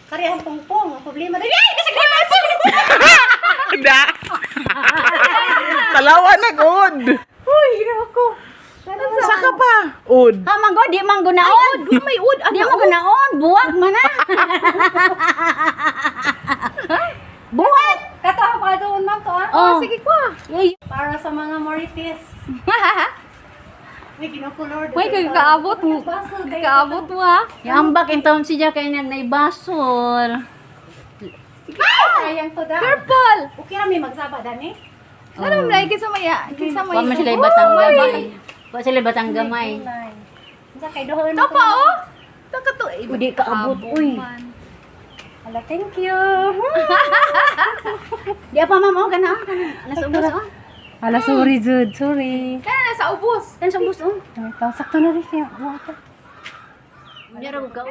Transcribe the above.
Karehang pungpong. Ang problema dali. Ay! Nasa glass! Da. Talawa na god. Uy, ginoo ko. Saka pa. Ud. Ha, manggo, di man gunaon. Ud, may ud. Di man gunaon. Buwag man na. Buwag! Kato ang padoon, ma'am, to ah. Oh. Sige ko. Uy, Para sa mga Marites. Uy, ginoo ko, Lord. Uy, kay kaabot mo. Kaabot mo ha. Yambak in taon siya kay nag naibasol. Sige, sayang to da. Purple. Okay ra may magsaba dani. Ano mo lagi kinsa may kinsa may. Wa man sila batang gamay. Wa sila batang gamay. Unsa kay doon? Ito pa oh. Taka to. Eh, Uy, di kaabot, uy. man. Hala, thank you. Di pa ma'am oh kana. Kana nasa ubos oh. Hala, sorry, Jud. Sorry. Kaya nasa ubos. Kan sa ubos oh. Ito, sakto na rin siya. Unya ra ka.